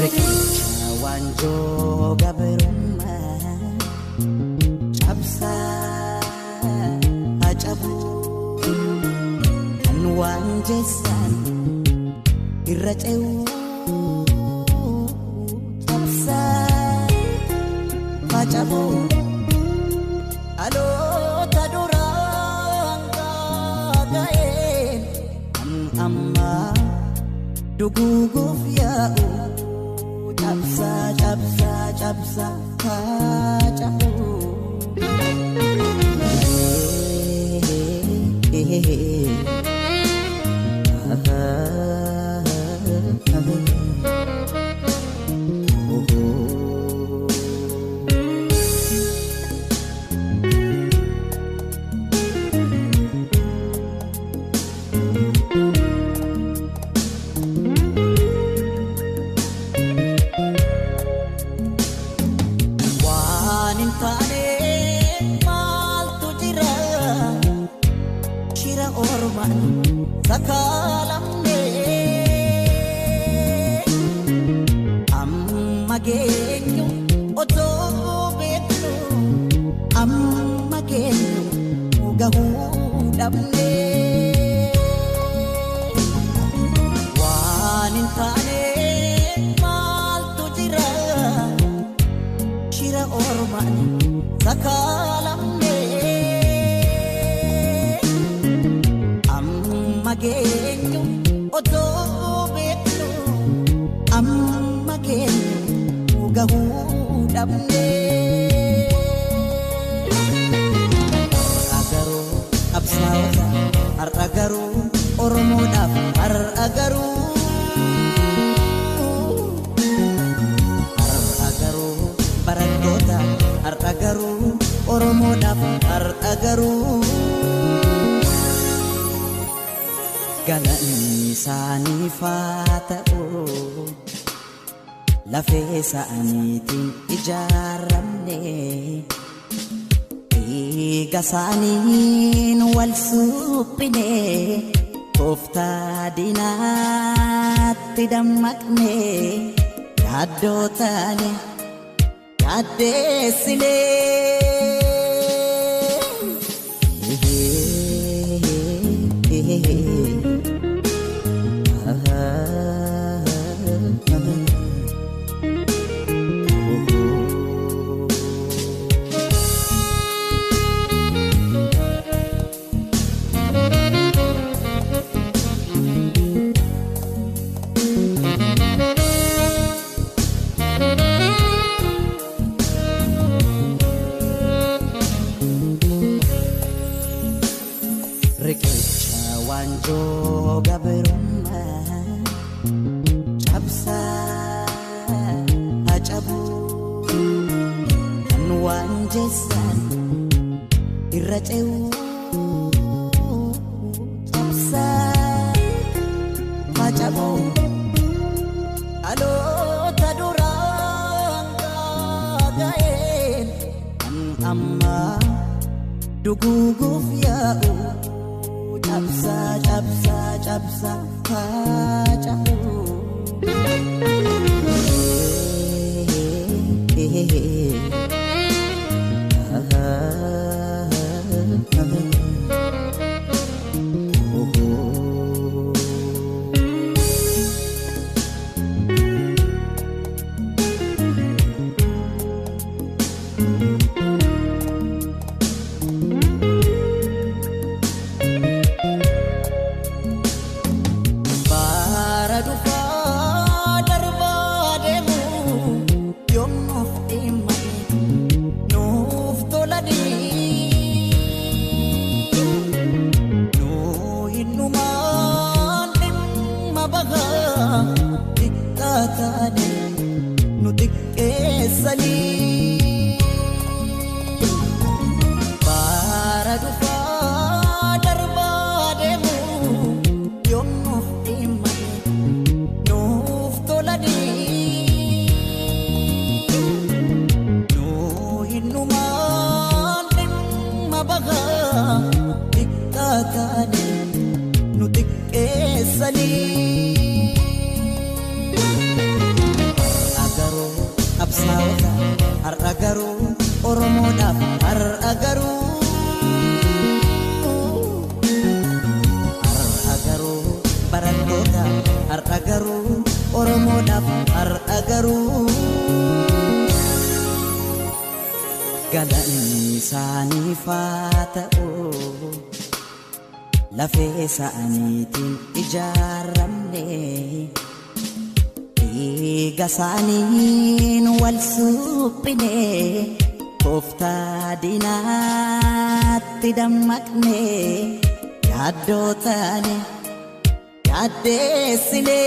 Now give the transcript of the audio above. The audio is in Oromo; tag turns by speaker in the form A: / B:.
A: Riqicha waanjoo gabrummaa cabsaa cabuu kan waan jeessan irra ce'uu cabsaa facabuu dhaloota duraan gaaga'een kan ammaa duguuguuf yaa'u cabsaa cabsaa cabsaa facabuu. Waan hin taane maaltu jira shira ormaan sakaalamne amma geenyu otoo beeknu amma geenyu gahuu dhabne waan hin taane maaltu jira shira ormaan sakaalamne amma geenyu otoo beeknu amma geenyu gahuu dhabne. Har'a garuu qabsaa'ota har'a garuu Oromoodhaaf har'a garuu har'a garuu barattoota har'a garuu Oromoodhaaf har'a garuu galanni isaaniif haa ta'u lafee isaaniitiin ijaaramne dhiiga isaaniin wal suphine tooftaa diinaatti dammaqne yaaddoo taane yaaddeessine. Riqicha waanjoo gabrummaa cabsaa cabuu kan waan jeessan irra ce'uu cabsaa facabuu dhaloota duraan gaaga'een kan ammaa duguuguuf yaa'u cabsaa cabsaa cabsaa facabuu. Bara dhufaa darbaa deemu yoom nuuf dhimmanii nuuf tolanii nuu hinnumaan dhimma bahaa xiqqaa taane nu xiqqeessanii. Bara dhufaa darbaa deemu yoom nuuf dhimmanii nuuf tolanii nuu hinnumaan dhimma bahaa xiqqaa taane nu xiqqeessanii. Isaaniif haa ta'u, lafee isaaniitiin ijaaramne, dhiiga isaaniin wal suphine, tooftaa diinaatti dammaqne, yaaddoo taane yaaddeessine.